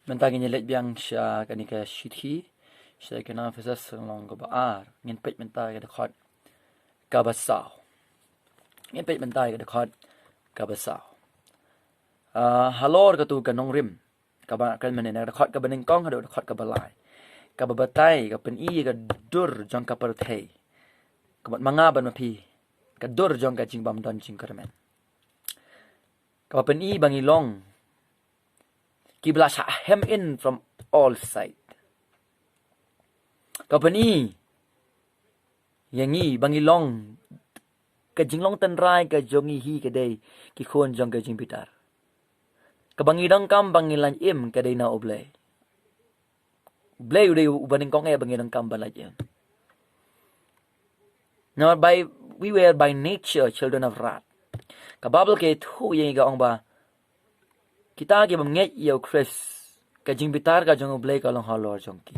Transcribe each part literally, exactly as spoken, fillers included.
Mynta ngin ïa leit biang sha kane ka shithi, sha ka Ephesus lynnong kaba ar, ngin peit mynta ka dkhot kaba saw. Ngin peit mynta ka dkhot kaba saw. Ah, halor katu ka nongrim, kaba kren mynne na ka dkhot kaba nyngkong haduh ka dkhot kaba lai, kaba batai, ka pyni ïa ka dur jong ka pyrthei. Ka mut ma nga bad ma phi, ka dur jong ka jingbymdon jingkyrmen. Kaba pyni ba ngi long kiba la shah hem in from all side. Kaba pyni ïa ngi ba ngi long, ka jinglong tynrai ka jong ngi hi ka dei ki khun jong ka jingbitar. Kaba ngi donkam ba ngin lait im ka dei na U Blei. U Blei u dei uba nyngkong eh ba ngi donkam ban lait im. Now, by, we were by nature children of wrath. Ka Baibl ka ïathuh ïa ngi, ka ong ba kita kibym ngeit ïa U Khrist, ka jingbitar ka jong U Blei ka long halor jong ki.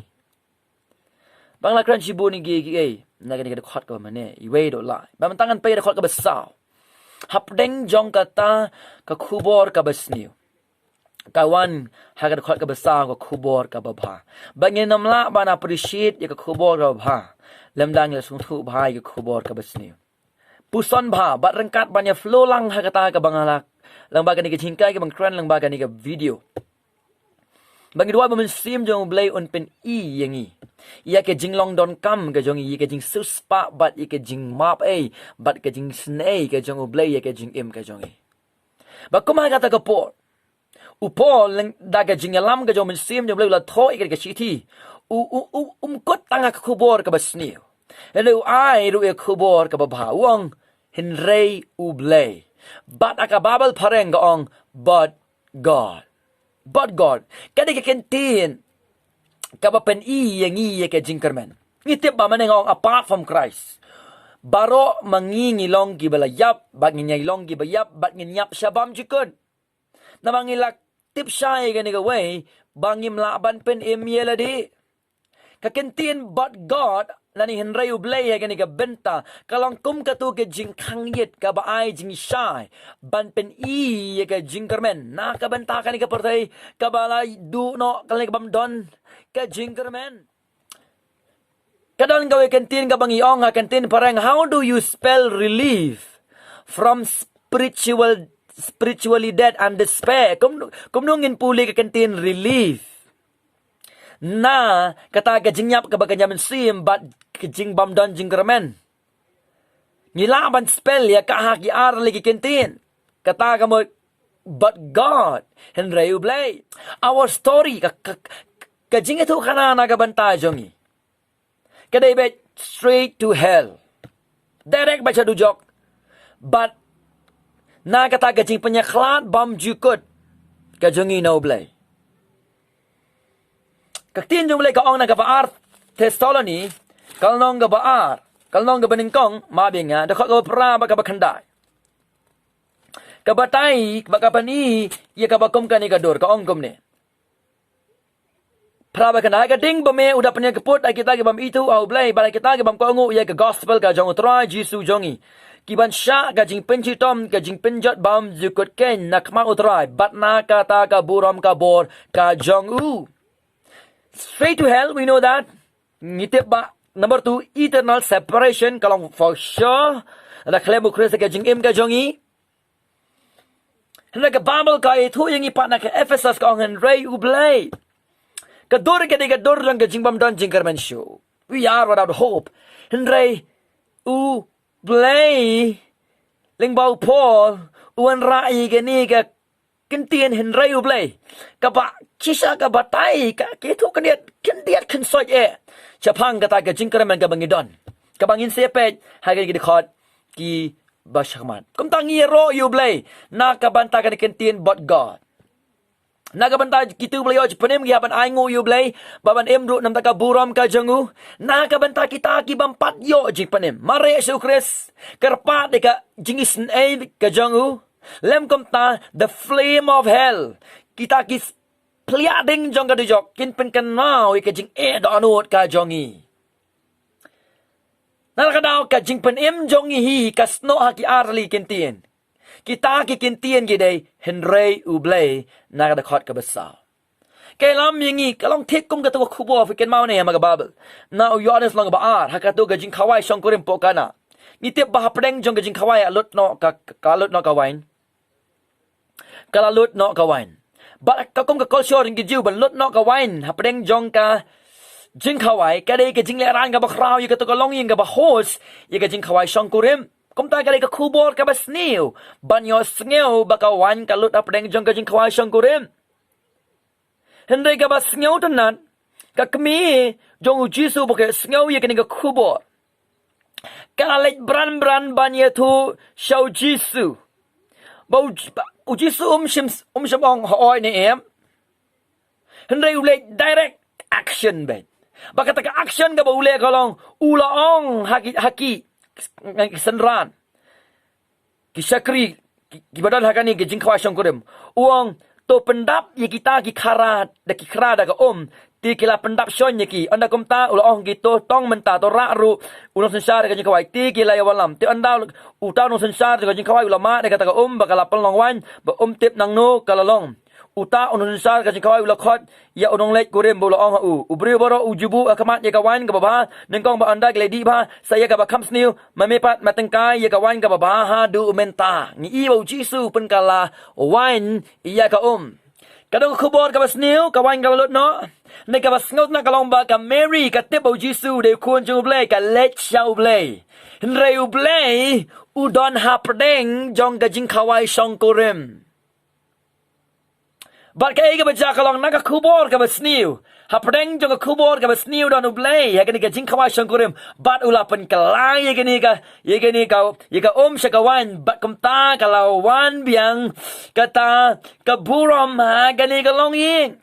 Ba nga la kren shibun ïa ki, ki, eh, na kane ka dkhot kaba mynne, iwei haduh lai. Ba mynta ngan peit ka dkhot kaba saw. Hapdeng jong kata ka khubor kaba sniew, ka wan ha ka dkhot kaba saw, ka khubor kaba bha. Ba ngin ym lah ban appreciate ïa ka khubor kaba bha lymda ngi la sngewthuh bha ïa ka khubor kaba sniew. Puson bha bad ryngkat ban ïa flow lang ha kata kaba nga la, lyngba kane ka jinghikai kaba nga kren, lyngba kane ka video. Ba ngi duwai ba U Mynsiem jong U Blei un pyni ïa ngi ïa ka jinglong donkam ka jong ngi, ïa ka jingsiewspah bad ïa ka jingmap ei bad ka jingsnei ka jong U Blei ïa ka jingim ka jong ngi. Ba kum ha kata ka por, u Paul, lynda ka jingïalam ka jong U Mynsiem jong U Blei, u la thoh ïa ka shithi, u, u, u, um kut tang ha ka khubor kaba sniew. Hynrei u ai ruh ïa ka khubor kaba bha, u ong, hynrei U Blei. Bad ha ka Baibl phareng ka ong, but God. But God. Ka dei ka kyntien kaba pyni ïa ngi ïa ka jingkyrmen. Ngi tip ba mynne nga ong apart from Christ, baroh ma ngi ngi long kiba la ïap, bad ngin ïai long kiba ïap, bad ngin ïap sha bymjukut. Namar ngi la tip shai ïa kane kawei, ba ngim lah ban pynim ïa lade. Ka kyntien but God, lane hynrei U Blei ha kane ka bynta, ka long kum katu ka jingkhang ïit kaba ai jingshai ban pyni ïa ka jingkyrmen na ka bynta kane ka pyrthei kaba la duh noh, kane kabym don ka jingkyrmen. Ka don kawei ka kyntien kaba ngi ong ha ka kyntien phareng, how do you spell relief from spiritual, spiritually dead and despair? Kum, kumno ngin pule ka kyntien relief na kata ka jingïap kaba kynja mynsiem bad ka jingbymdon jingkyrmen? Ngi lah ban spell ïa ka ha ki ar tylli ki kyntien. Kata ka mut, but God, hynrei U Blei. Our story, ka, ka, ka jingïathuhkhana na ka bynta jong ngi, ka dei beit straight to hell, direct beit sha dujok. Bad na kata ka jingpynïakhlad bymjukut ka jong ngi na U Blei. Ka ktien jong U Blei ka ong na kaba ar Thessaloni, ka lynnong kaba ar, ka lynnong kaba nyngkong, map ïa nga, dkhot kaba phra bad kaba khyndai. Ka batai bad ka pyni ïa kaba kum kane ka dur, ka ong kumne. Phra bad khyndai, ha ka ding ba me u da pynïakynduh ïa kita kibym ithuh ha U Blei bad ïa kita kibym kohnguh ïa ka gospel ka jong U Trai Jisu jong ngi, ki ban shah ka jingpynshitom, ka jingpynjot bymjukut keiñ na khmat U Trai bad na kata ka burom ka bor ka jong u. Straight to hell, we know that. Ngi tip ba, number two, eternal separation, ka long for sure. Lada khlem U Khrist ha ka jingim ka jong ngi. Hynrei ka Baibl ka ïathuh ïa ngi pat na ka Ephesus, ka ong hynrei U Blei. Ka dur ka dei ka dur jong ka jingbymdon jingkyrmen shuh. We are without hope. Hynrei U Blei, lyngba u Paul, u wanrah ïa kane ka kyntien hynrei U Blei, kaba shisha ka batai, ka, ka ïathuh khyndiat, khyndiat khynsoit eh shaphang kata ka jingkyrmen kaba ngi don, kaba ngin sa peit ha kine ki dkhot kiba shakhmat. Kumta ngi ïaroh ïa U Blei na ka bynta kane ka kyntien but God. Na ka bynta kitu ba la ïoh jingpynim, ki hap ban ainguh ïa U Blei, ba ban im ruh na ka bynta ka burom ka jong u. Na ka bynta kita kibym pat ïoh jingpynim, mareh sha U Khrist, kyrpad ïa ka jingisynei ka jong u. Lym kumta, the flame of hell, kita ki phliah ding jong ka dujok, kin pynkynmaw ïa ka jingeh dohnud ka jong ngi. Na kata ka daw ka jingpynim jong ngi hi ka snoh ha ki ar tylli ki kyntien. Kita ki kyntien ki dei hynrei U Blei na ka dkhot kaba saw. Ka ïalam ïa ngi, ka long thik kum katu ka khubor phi kynmaw ne ha ka Baibl. Na u Ïoannis lynnong ba ar, ha katu ka jingkhawai shongkurim hapoh Kana. Ngi tip ba hapdeng jong ka jingkhawai ka la lut noh ka, ka la lut noh ka wain. Ka la lut noh ka wain. Bad ka kum ka culture jong ki Jiw ban lut noh ka wain hapdeng jong ka jingkhawai, ka dei ka jinglehrain kaba khraw ïa katu ka longïing kaba host ïa ka jingkhawai shongkurim. Kumta ka dei ka khubor kaba sniew ban ïohsngew ba ka wain ka lut hapdeng jong ka jingkhawai shongkurim. Hynrei kaba sngewtynnat, ka kmie jong u Jisu ba ka sngew ïa kane ka khubor, ka la leit bran bran ban ïathuh sha u Jisu. Ba u, ba u Jisu um shym, um shym ong hooid ne em. Hynrei u leit direct action beit. Ba kata ka action kaba u leh ka long, u la ong ha ki, ha ki, ki synran, ki shakri, ki, kiba don ha kane ka jingkhawai shongkurim. U ong, to pyndap ïa kita ki khra, da ki khra da ka um. Te ki la pyndap shon ïa ki. Ynda kumta u la ong ha ki, to tong mynta, to rah ruh u nongsynshar ka jingkhawai. Te ki la ïa wallam. Te ynda uta u nongsynshar ka jingkhawai u la mad ïa kata ka um ba ka la pynlong wain, ba um tip nangno ka la long. Uta u nongsynshar ka jingkhawai u la khot ïa u nongleit kurim bad u la ong ha u, u briew baroh u ju buh ha khmat ïa ka wain kaba bha, nyngkong ba ynda ki la dih bha, sa ïa kaba kham sniew, ma me pat ma tyngkai ïa ka wain kaba bha haduh mynta. Ngi i ba u Jisu u pynkylla wain ïa ka um. Ka don ka khubor kaba sniew, ka wain ka la lut noh. Hynrei kaba sngewtynnat ka long ba ka Mary ka tip ba u Jisu u dei u khun jong U Blei, ka leit sha U Blei. Hynrei U Blei u don hapdeng jong ka jingkhawai shongkurim. Bad kaei kaba jia ka long, na ka khubor kaba sniew, hapdeng jong ka khubor kaba sniew don U Blei ha kane ka jingkhawai shongkurim. Bad u la pynkylla ïa kane ka, ïa kane ka, ïa ka um sha ka wain. Bad kumta ka la wan biang kata ka burom ha kane ka longïing.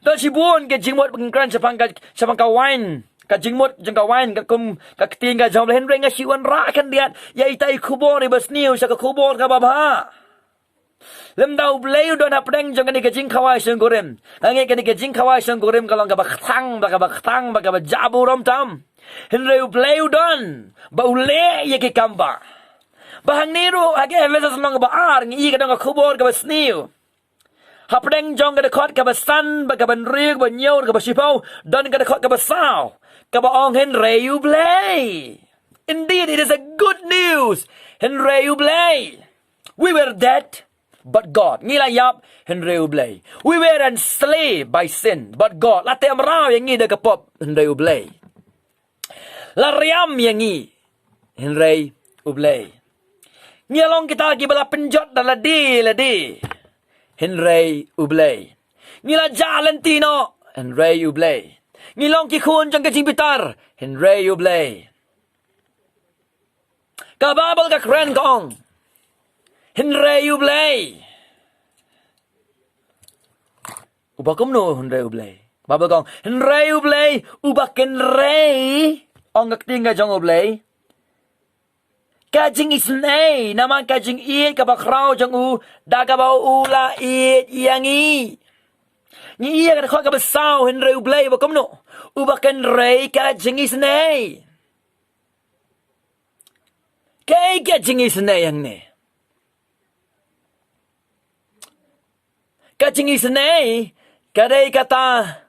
Don shibun ki jingmut ba ngin kren shaphang ka, shaphang ka wain, ka jingmut jong ka wain, ka kum ka ktien ka jong U Blei. Hynrei nga shu wanrah khyndiat ïa ita i khubor iba sniew sha ka khubor kaba bha. Lymda U Blei u don hapdeng jong kane ka jingkhawai shongkurim, nga ngeit kane ka jingkhawai shongkurim ka long kaba kthang, ba kaba kthang, ba kaba jaburom tam. Hynrei U Blei u don ba u leh ïa ki kam ba bha. Hangne ruh ha ka Ephesus lynnong ba ar ngi i ka don ka khubor kaba sniew. Hapdeng jong ka dkhot kaba san, ba kaba hynriew, kaba hynñiew, kaba shiphew, don ka dkhot kaba saw, kaba ong hynrei U Blei. Indeed, it is a good news. Hynrei U Blei. We were dead, but God. Ngi la ïap, hynrei U Blei. We were enslaved by sin, but God. La teh mraw ïa ngi da ka pop, hynrei U Blei. La riam ïa ngi, hynrei U Blei. Ngi la long kita kiba la pynjot da lade lade, hynrei U Blei. Ngi la jah lynti noh, hynrei U Blei. Ngi long ki khun jong ka jingbitar, hynrei U Blei. Ka Baibl ka kren ka ong, hynrei U Blei. Uba kumno hynrei U Blei? Baibl ka ong, hynrei U Blei uba kynrei. Ong ka ktien ka jong U Blei, ka jingisynei, namar ka jingïeit kaba khraw jong u, da kaba u la ïeit ïa ngi. Ngi ïa ka dkhot kaba saw, hynrei U Blei uba kumno? Uba kynrei ka jingisynei. Kaei ka jingisynei hangne? Ka jingisynei ka dei kata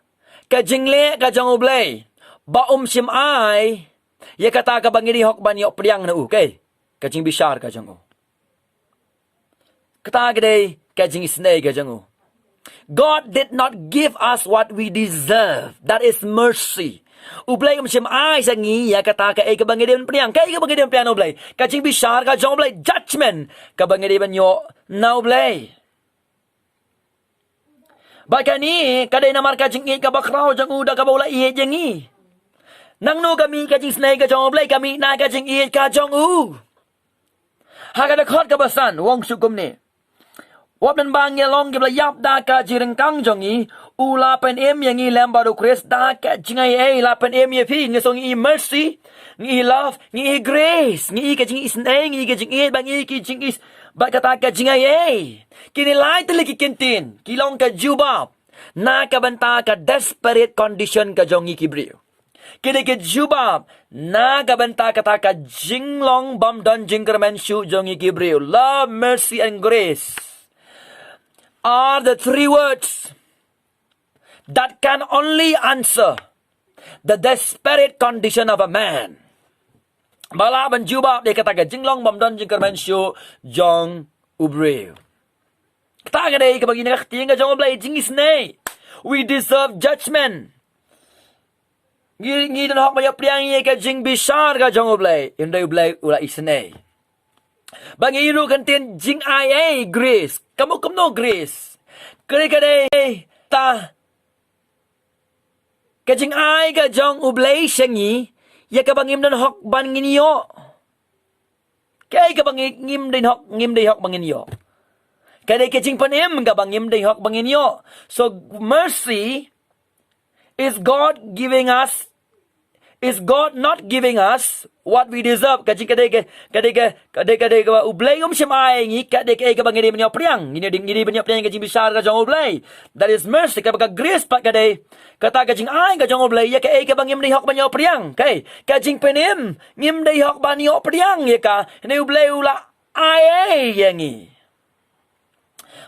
ka jingleh ka jong U Blei ba um shym ai ïa kata kaba ngi dei hok ban ïoh pdiang na u, kaei ka jingbishar ka jong u. Kata ka dei ka jingisynei ka jong u. God did not give us what we deserve. That is mercy. U Blei um shym ai sha ngi ïa kata kaei kaba ngi dei ban pdiang. Kaei kaba ngi dei ban pdiang na U Blei? Ka jingbishar ka jong U Blei, judgment kaba ngi dei ban ïoh na U Blei. Bad kane ka dei namar ka jingïeit kaba khraw jong u da kaba u la ïeit ïa ngi. Nangno ka mih ka jingisynei ka jong U Blei? Ka mih na ka jingïeit ka jong u. Ha ka dkhot kaba san u ong shuh kumne, wat mynba ngi long kiba la ïap da ka jingryngkang jong ngi, u la pynim ïa ngi lem bad U Khrist da ka jingaiei. La pynim ïa phi. Ngi sngew ngi i mercy, ngi i love, ngi i grace, ngi i ka jingisynei, ngi i ka jingïeit, bad ngi i ka jingis, bad kata ka jingaiei. Kine lai tylli ki kyntien ki long ka jubab na ka bynta ka desperate condition ka jong ngi ki briew. Kine ki jubab na ka bynta kata ka jinglong bym don jingkyrmen shuh jong ngi ki briew. Love, mercy and grace are the three words that can only answer the desperate condition of a man. Ba lah ban jubab ïa kata ka jinglong bym don jingkyrmen shuh jong u briew. Kata ka dei kaba ngi na ka ktien ka jong u Blei, jingisynei. We deserve judgment. Ngi, ngi don hok ban ïoh pdiang ïa ka jingbishar ka jong u Blei. Hynrei u Blei u la isynei. Ba ngi ruh kan ktien jingai ei, grace. Ka mut kumno grace? Ka dei, ka dei ta ka jingai ka jong u Blei sha ngi, ïa kaba ngim don hok ban ngin ïoh. Kaei kaba ngi, ngim don hok, ngim don hok ban ngin ïoh. Ka dei ka jingpynim kaba ngim don hok ban ngin ïoh. So mercy is God giving us, is God not giving us what we deserve. Ka jing, ka dei ka, ka dei ka, ka dei, ka dei kaba u Blei um shym ai ngi, ka dei kaei kaba ngi dei ban ïoh pdiang. Ngi dei, ngi dei ban ïoh pdiang ka jingbishar ka jong u Blei. That is mercy, kaba ka grace pat ka dei kata ka jingai ka jong u Blei ïa kaei kaba ngim don hok ban ïoh pdiang. Kaei? Ka jingpynim, ngim don hok ban ïoh pdiang ïa ka. Hynrei u Blei u la ai ïa ngi.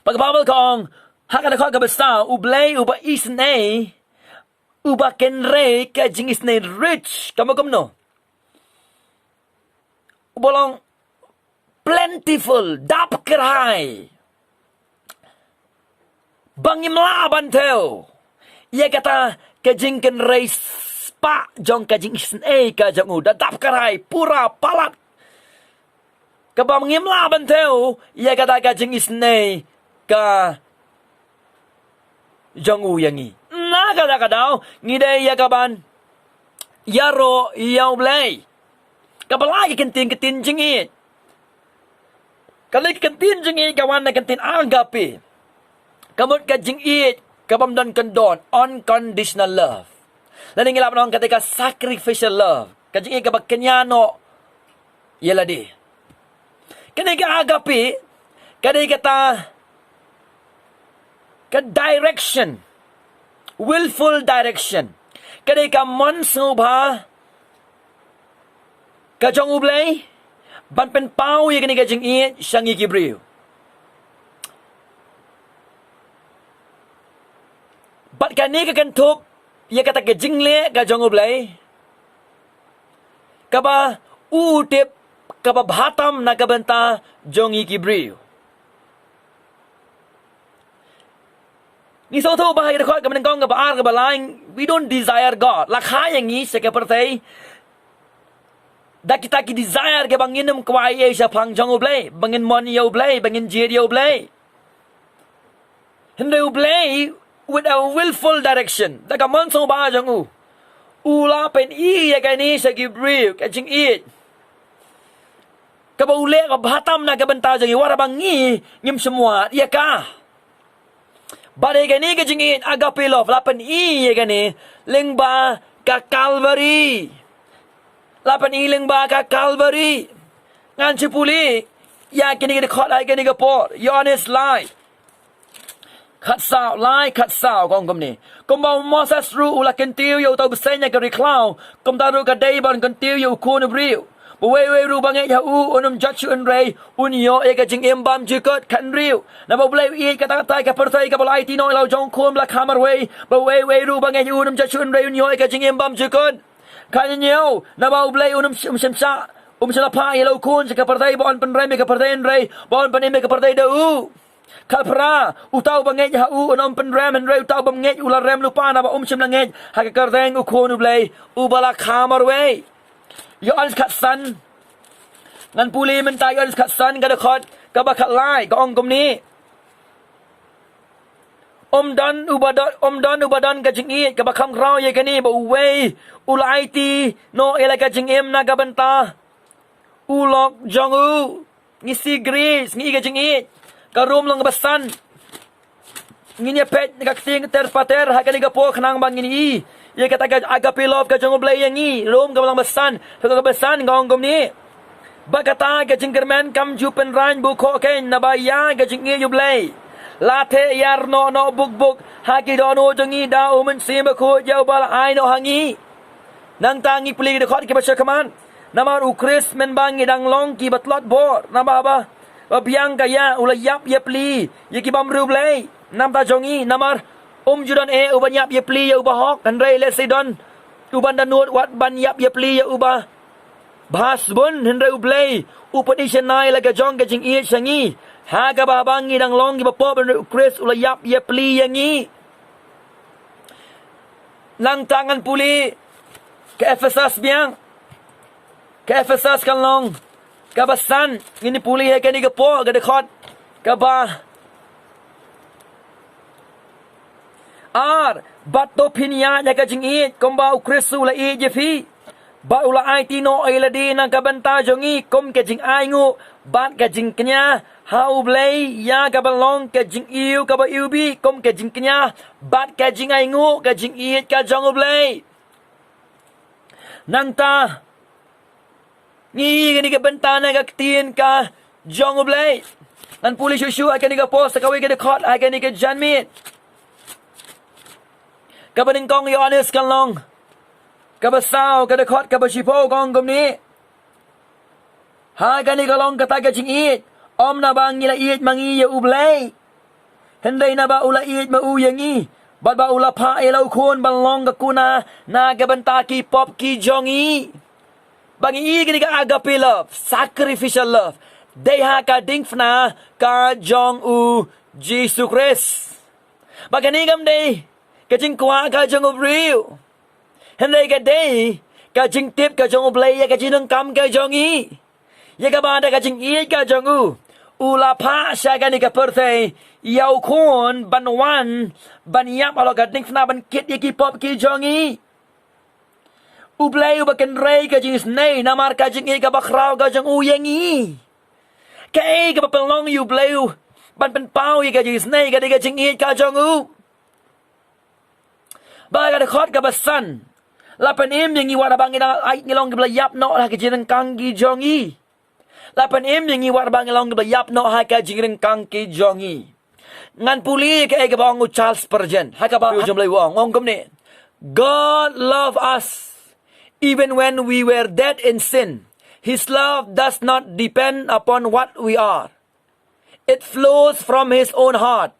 Ba ka Baibl ka ong ha ka dkhot kaba saw, u Blei uba isynei, uba kynrei ka jingisynei, rich, ka mut kumno? Uba long plentiful, dap kyrhai. Ba ngim lah ban thew ïa kata ka jingkynrei spah jong ka jingisynei ka jong u, da dap kyrhai, pura palat. Kaba ngim lah ban thew ïa kata ka jingisynei ka jong u ïa ngi. Na kata ka daw ngi dei ïa kaban ïaroh ïa u Blei. Kaba lai ka ktien, ka ktien jingïeit. Ka lai ka ktien jingïeit ka wan na ka ktien agape. Ka mut ka jingïeit kabym don kyndon, unconditional love. Lane ngi lah ban ong kata ka sacrificial love. Ka jingïeit kaba kñia noh ïa lade. Kane ka agape ka dei kata ka direction, willful direction. Ka dei ka mon sngewbha ka jong u Blei ban pynpaw ïa kane ka jingïeit sha ngi ki briew. Bad kane ka kynthup ïa kata ka jingleh ka jong u Blei kaba u tip kaba bha tam na ka bynta jong ngi ki briew. Ngi sngewthuh ba ha ka dkhot kaba nyngkong, kaba ar, kaba lai, we don't desire God. La kha ïa ngi sha ka pyrthei da kita ki desire kaba ngin ym kwah ei ei shaphang jong u Blei, ba ngin mon ïa u Blei, ba ngin jied ïa u Blei. Hynrei u Blei, with a willful direction, da ka mon sngewbha jong u, u la pyni ïa kane sha ki briew, ka jingïeit kaba u leh kaba bha tam na ka bynta jong ngi, wat haba ngi ngim shym wad ïa ka. Bad ïa kane ka jingïeit agape love la pyni ïa kane lyngba ka Calvary. La pyni lyngba ka Calvary. Ngan shu pule ïa kane ka dkhot ha kane ka por. Ïoannis lai khatsaw, lai khatsaw ka ong kumne: Kumba u Moses ruh u la kyntiew ïa uta u bseiñ ha ka ri khlaw, kumta ruh ka dei ban kyntiew ïa u Khun u briew. Ba uwei uwei ruh ba ngeit ha u un ym jot shuh hynrei un ïoh ïa ka jingim bymjukut. Khathynriew, naba u Blei u ïeit kata kata ïa ka pyrthei, kaba u la aiti noh ïa la u jong u Khun ba la kha marwei, ba uwei uwei ruh ba ngeit ha u un ym jot shuh hynrei un ïoh ïa ka jingim bymjukut. Khathynñiew, naba u Blei un ym sh-, um shym shah, um shym la phah ïa la u Khun sha ka pyrthei ba un pynrem ïa ka pyrthei hynrei ba un pynim ïa ka pyrthei da u. Khatphra, uta uba ngeit ha u un ym pynrem hynrei uta u bym ngeit u la rem lypa naba um shym la ngeit ha ka kyrteng u Khun u Blei uba la kha marwei. Ïoannis khatsan. Ngan pule mynta Ïoannis khatsan ka dkhot kaba khatlai, ka ong kumne: Um don uba don, um don uba don ka jingïeit kaba kham khraw ïa kane, ba uwei u la aiti noh ïa la ka jingim na ka bynta u lok jong u. Ngi sngewsih, ngi i ka jingïeit. Ka Rom lynnong ba san. Ngin ïa peit na ka ktien ter pater ha kane ka por khnang ba ngin i ïa kata ka agape love ka jong u Blei ïa ngi. Rom ka lynnong ba san, ka lynnong ba san ka ong kumne: Bad kata ka jingkyrmen kam ju pynrang bun khoh keiñ naba ïa ka jingïeit u Blei la theh ïar noh noh buk buk ha ki dohnud jong ngi da u Mynsiem Bakhuid ïa uba la ai noh ha ngi. Nangta ngi pule ki dkhot kiba sha khmat. Namar u Khrist mynba ngi dang long kiba tlot bor, namar ba, ba biang ka ïa u la ïap ïapli ïa ki bym riewblei na ka bynta jong ngi, namar Um ju don eh uban ïap ïapli ïa uba hok, hynrei lehse don uban dohnud wat ban ïap ïapli ïa uba bha shibun. Hynrei U Blei u pyni shynna ïa la ka jong ka jingïeit sha ngi, ha kaba haba ngi dang long kiba pop, hynrei U Khrist u la ïap ïapli ïa ngi. Nangta ngan pule ka Ephesus biang. Ka Ephesus ka lynnong kaba san, ngin ïa pule ha kane ka por, ka dkhot kaba ar. Bad to phin ïaid ha ka jingïeit kumba U Khrist u la ïeit ïa phi, bad u la aiti noh ïa lade na ka bynta jong ngi kum ka jingainguh bad ka jingkñia ha U Blei, ïa kaba long ka jingïew kaba iwbih kum ka jingkñia bad ka jingainguh, ka jingïeit ka jong U Blei. Nangta ngi ïohi kane ka bynta na ka ktien ka jong U Blei. Ngan pule shuh shuh ha kane ka por sa kawei ka dkhot ha kane ka janmiet. Kaba nyngkong Ïoannis ka lynnong kaba saw, ka dkhot kaba shiphew ka ong kumne: Ha kane ka long kata ka jingïeit, ym naba ngi la ïeit ma ngi ïa U Blei, hynrei naba u la ïeit ma u ïa ngi, bad ba u la phah ïa la u Khun ban long ka kuna na ka bynta ki pop ki jong ngi. Ba ngi ïohi kane ka agape love, sacrificial love, dei ha ka diengphna ka jong U Jisu Khrist. Ba kane kam dei ka jingkwah ka jong u briew, hynrei ka dei ka jingtip ka jong U Blei ïa ka jingdonkam ka jong ngi. Ïa kaba da ka jingïeit ka jong u, u la phah sha kane ka pyrthei ïa u Khun ban wan ban ïap halor ka diengphna ban kit ïa ki pop ki jong ngi. U Blei uba kynrei ka jingisynei namar ka jingïeit kaba khraw ka jong u ïa ngi. Kaei kaba pynlong ïa U Blei u ban pynpaw ïa ka jingisynei? Ka dei ka jingïeit ka jong u. Ba ka dkhot kaba san, la pynim ïa ngi wat haba ngi dang, ai, ngi long kiba la ïap noh ha ki jingryngkang ki jong ngi. La pynim ïa ngi wat haba ngi long kiba la ïap noh ha ki jingryngkang ki jong ngi. Ngan pule kaei kaba ong u Charles Spurgeon ha kaba u jong Blei u ong, ong kumne: God love us even when we were dead in sin. His love does not depend upon what we are. It flows from his own heart.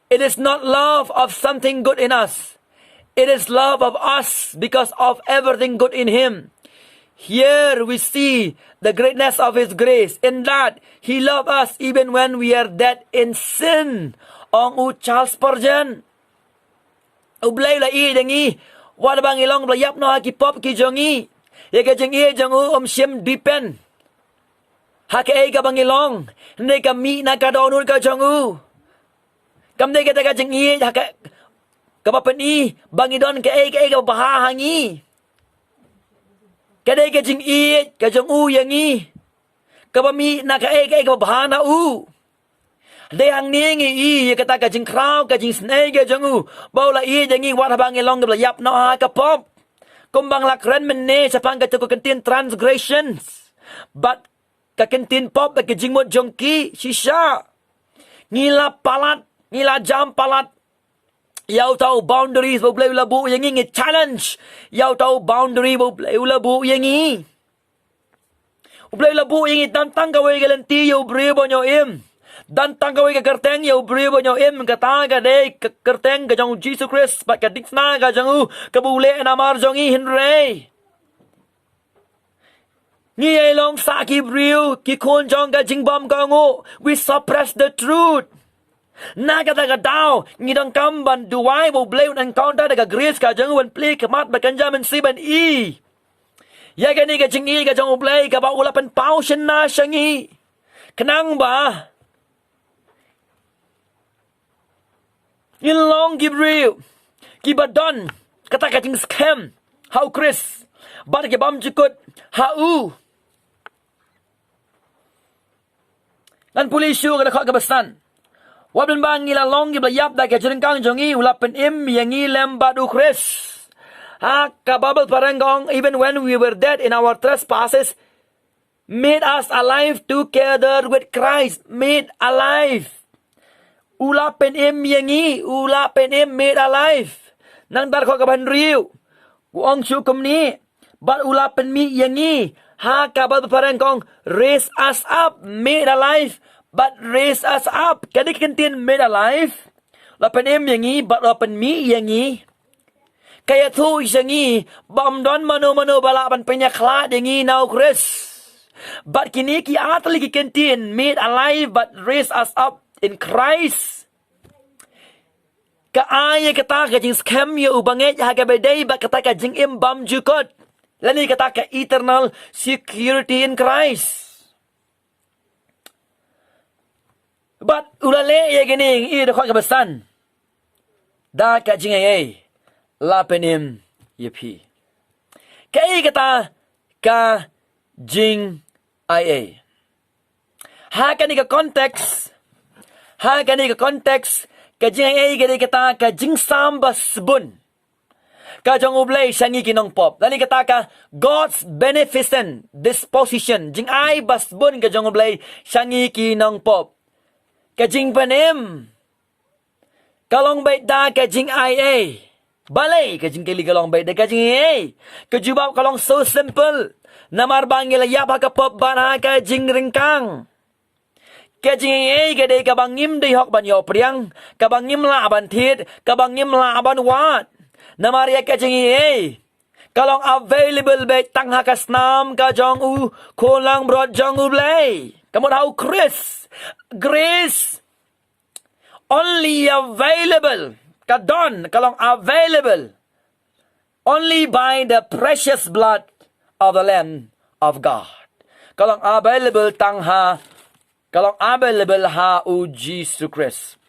It is not love of something good in us. It is love of us because of everything good in him. Here we see the greatness of his grace, in that he loved us even when we are dead in sin. Ong u Charles Spurgeon. U Blei u la ïeit ïa ngi wat haba ngi long ba la ïap noh ha ki pop ki jong ngi. Ïa ka jingïeit jong u ym shym depend ha kaei kaba ngi long, hynrei ka mih na ka dohnud ka jong u. Kam dei kata ka jingïeit ha ka, kaba pyni ba ngi don kaei kaei kaba bha ha ngi. Ka dei ka jingïeit ka jong u ïa ngi kaba mih na kaei kaei kaba bha na u. Dei hangne ngi ïohi ïa kata ka jingkhraw ka jingisynei ka jong u, ba u la ïeit ïa ngi wat haba ngi long kiba la ïap noh ha ka pop. Kumba nga la kren mynne shaphang kata ka ktien transgressions bad ka ktien pop bad ka jingmut jong ki shisha. Ngi la palat, ngi la jam palat ïa uta u boundaries ba U Blei u la buh ïa ngi, ngi challenge ïa uta u boundary ba U Blei u la buh ïa ngi. U Blei u la buh ïa ngi tang tang kawei ka lynti ïa u briew ba ñiew im. Tang tang kawei ka kyrteng ïa u briew ba ñiew im, kata ka dei ka kyrteng ka jong u Jisu Khrist bad ka diengphna ka jong u kaba u leh namar jong ngi, hynrei ngi ïai long sah ki briew, ki khun jong ka jingbymkohnguh. We suppress the truth. Na kata ka daw ngi donkam ban duwai ba U Blei un encounter da ka grace ka jong u, ban plie khmat bad kynja mynsiem ban ïohi ïa kane ka jingïeit ka jong U Blei kaba u la pynpaw shynna sha ngi, khnang ba ngin long ki briew kiba don kata ka jingskhem ha u Khrist bad ki bymjukut ha u. Ngan pule shuh ka dkhot kaba san. Wat ban ba ngi la long kiba la ïap da ka jingryngkang jong ngi, u la pynim ïa ngi lem bad u Khrist. Ha ka Baibl phareng ka ong, even when we were dead in our trespasses, made us alive together with Christ. Made alive. U la pynim ïa ngi, u la pynim, made alive. Nangta ka dkhot kaba hynriew u ong shuh kumne, bad u la pynmih ïa ngi. Ha ka Baibl phareng ka ong, raise us up, made alive, bad raise us up. Ka dei ka ktien made alive. la pynim ïa ngi bad la pynmih ïa ngi. Ka ïathuh ïa ngi ba ym don mano mano ba lah ban pynïakhlad ïa ngi na u Khrist. Bad kine ki artylli ki kyntien, made alive bad raise us up in Christ. Ka ai ïa kata ka jingskhem ïa u bangeit ha kaba ïadei bad kata ka jingim bymjukut, lane kata ka eternal security in Christ. Bad u la leh ïa kane, i dkhot kaba san, da ka jingaiei la pynim ïa phi. Kaei kata ka jingaiei? Ha kane ka context, ha kane ka context, ka jingaiei ka dei kata ka jingsam ba sbun ka jong U Blei sha ngi ki nongpop, lane kata ka God's beneficent disposition, jingai ba sbun ka jong U Blei sha ngi ki nongpop. Ka jingpynim ka long beit da ka jingaiei. Balei ka jingkylli ka long beit da ka jingaiei? Ka jubab ka long so simple. Namar ba ngi la ïap ha ka pop bad ha ka jingryngkang. Ka jingaiei ka dei kaba ngim dei hok ban ïoh pdiang, kaba ngim lah ban thied, kaba ngim lah ban wad. Namar ïa ka jingaiei ka long available beit tang ha ka snam ka jong u khun langbrot jong U Blei, ka mut ha u Khrist. Grace only available, ka don, ka long available only by the precious blood of the Lamb of God. Ka long available tang ha, ka long available ha u Jisu Khrist.